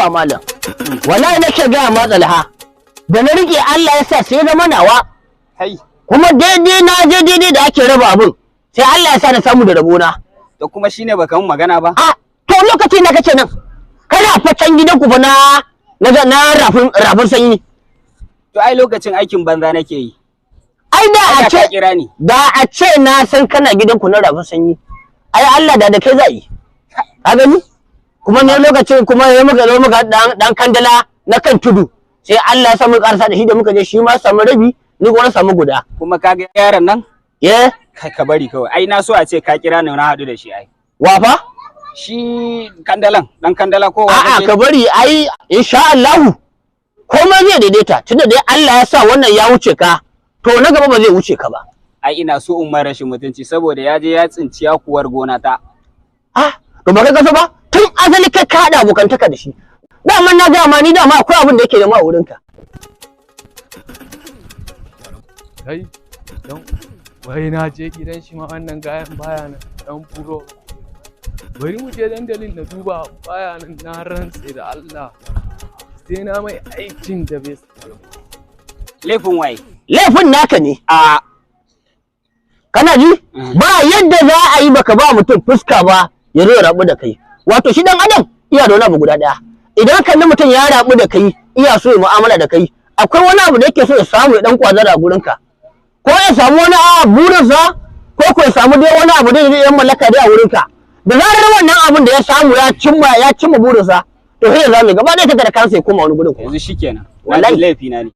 Haba malam, wallahi nake gaya ma Tsalha, da na rike Allah ya sa sai zama nawa. Kai. Kuma daidai na je daidai da ake raba abin, sai Allah ya sa na samu da rabona. To kuma shine baka mun magana ba? A to lokacin da kace nan kana fa can gidan ku fa na rafin sanyi. To ai lokacin aikin banza nake yi. Ai da a ce kira ni. Da a ce na san kana gidan ku na rafin sanyi, ai Allah da kai za yi. Ka gani? Kuma ne lokacin kuma ya muka zo muka dan kandala na kan tudu, sai Allah ya samu karsa da shi da muka je, shi ma samu rabi, ni kuma na samu guda. Kuma ka ga yaron nan? Eh. Kai ka bari kawai. Ai na so a ce ka kira ni na haɗu da shi ai. Wa fa? Shi kandalan, dan kandala ko wa? A'a ka bari ai insha Allah komai zai daidaita, tunda dai Allah ya sa wannan ya wuce ka, to na gaba ba zai wuce ka ba. Ai ina so in mara rashin mutunci saboda ya je ya tsinci yakuwar gona ta. Ah, to ba ka kaso ba? Tun asali kai ka haɗa abokantaka da shi. Dama na gaya ma ni dama akwai abin da yake da ma a wurinka. Kai, don wai na je gidan shi ma wannan gayan baya nan, dan buro. Bari mu je dandalin na duba baya nan, na rantse da Allah. Sai na mai aikin da bai. Laifin waye? Laifin naka ne. A kana ji? Ba yadda za a yi baka ba mutum fuska ba ya zo ya rabu da kai. Wato shi dan adam iya da wani abu guda daya. Idan kalli mutum ya rabu da kai, iya so ya mu'amala da kai, akwai wani abu da yake so ya samu ya dan kwazara a gurinka. Ko ya samu wani a burinsa, ko ya samu dai wani abu da zai yi mallaka dai a wurinka. Da zarar wannan abun da ya samu ya cimma burinsa, to sai ya zame gaba ɗaya ta da kansa ya koma wani gurin kuma. Yanzu shikenan. Wallahi laifi na ne.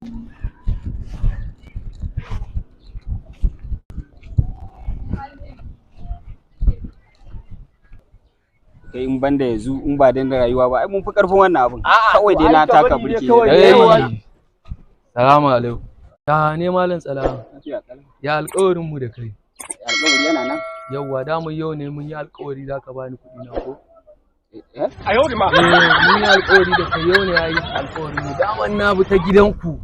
Kai in banda yanzu in ba dan rayuwa ba ai mun fi karfin wannan abun. Kawai dai na taka burki. Salamu alaikum. Ya ne malam Tsala? Ya alƙawarin mu da kai? Alƙawari yana nan. Yawwa da mu yau ne mun yi alƙawari zaka bani kuɗi na ko? Eh? Mun yi alƙawari da kai yau ne yayi alƙawarin mu. Daman na bi ta gidanku.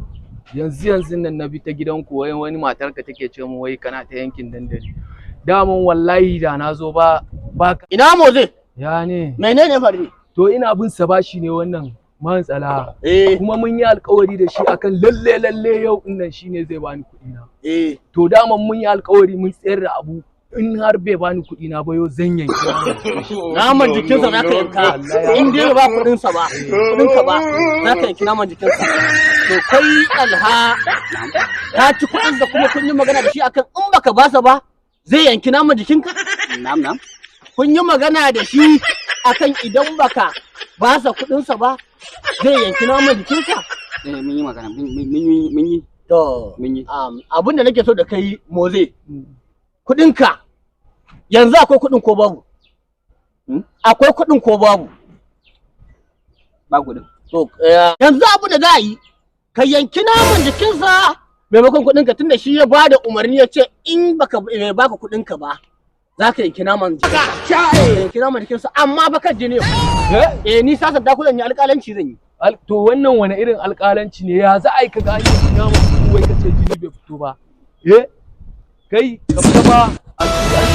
Yanzu nan na bi ta gidanku wai wani matarka take ce mu wai kana ta yankin dandali. Daman wallahi da na zo ba Ina Moze? Ya ne. Menene faru? To ina bin sa bashi ne wannan man Tsala. Eh. Kuma mun yi alƙawari da shi akan lalle yau din nan shine zai bani kuɗi na. Eh. To daman mun yi alƙawari mun tsayar da abu in har bai bani kuɗi na ba yau zan yanki naman jikinsa za ka yanka. In dai ba kuɗin sa ba, kuɗin ka ba za ka yanki naman jikinsa. To kai Alha ka ci kuɗin da kuma kun yi magana da shi akan in baka basa ba zai yanki naman jikinka? Na'am na'am. Kun yi magana da shi akan idan baka basa kuɗinsa ba zai yanki naman jikinka? Eh mun yi magana mun yi. To mun yi. Abin da nake so da kai Moze, kuɗinka yanzu akwai kuɗin ko babu? Akwai kuɗin ko babu? Ba kuɗin. To yanzu abin da za a yi, ka yanki naman jikinsa maimakon kuɗinka, tunda shi ya bada umarni ya ce in baka baka kuɗinka ba za ka yanki naman jikinsa. Yanki naman jikinsa amma ba kan jini. Eh ni sasanta ku zan yi alƙalanci zan yi. To wannan wani irin alƙalanci ne, ya za a yi ka ga an yanki naman jikin wai ka ce jini bai fito ba? Eh kai ka fita ba an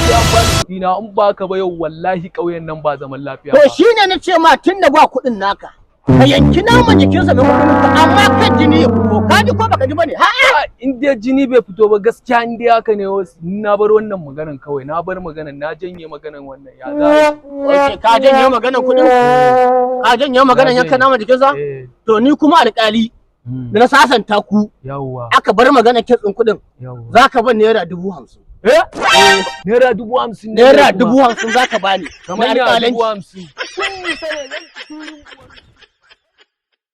ce an ba ni kuɗi na, in ba ka ba yau wallahi ƙauyen nan ba zaman lafiya. To shine na ce ma tunda ba kuɗin naka ka yanki naman jikinsa maimakon kuɗinka amma kan jini ya fito. Ka ji ko baka ji bane? A'a in dai jini bai fito ba gaskiya in dai haka ne na bar wannan maganan kawai, na bar maganan, na janye maganan wannan ya za. Okay, ka janye maganan kuɗin? Ka janye maganan yanka naman jikinsa? To ni kuma alƙali da na sasanta ku aka bar maganar kitsin kuɗin, za ka ban ₦50,000. Eh? ₦50,000. ₦50,000 za ka bani. Kamar ₦50,000.